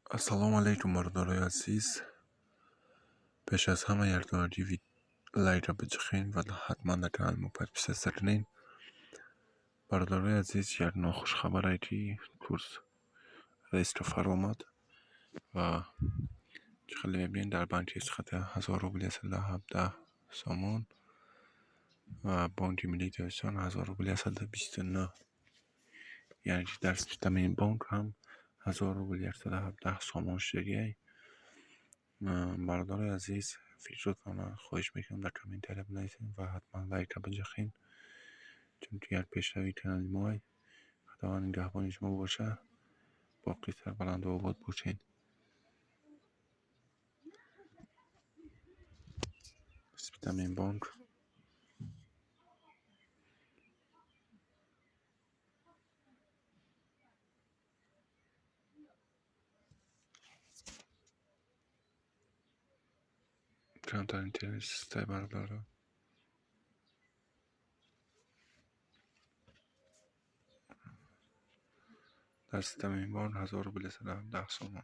Ассалому алайкум, бародарои азиз. Пеш аз ҳама якдонаги лайкро биҷухен ва ҳатман дар канали мо подписаться кунед. Бародарои азиз, як нохушхабаре, ки курс резко фаромад ва чӣ хеле мебинед, дар банки СХТ 1000 рубл 117 сомон ва Бонки Миллии Тоҷикистон 1000 рубл 129, яъне ки дар системаи бонк ҳам 1000 рубл 117 сомон шудагиай. Бародарои азиз, фикротонро хоҳиш мекунам, дар комментария бинависед ва ҳатман лайкро биҷахед, чунки як пешравии канали моай. Худованд нигаҳбони шумо боша, боқӣ сарбаланду обод бошед. Спитамен бонк камтар интернет систай, бародаро. Дар системаи бонк 1000 рубл 117 сомон.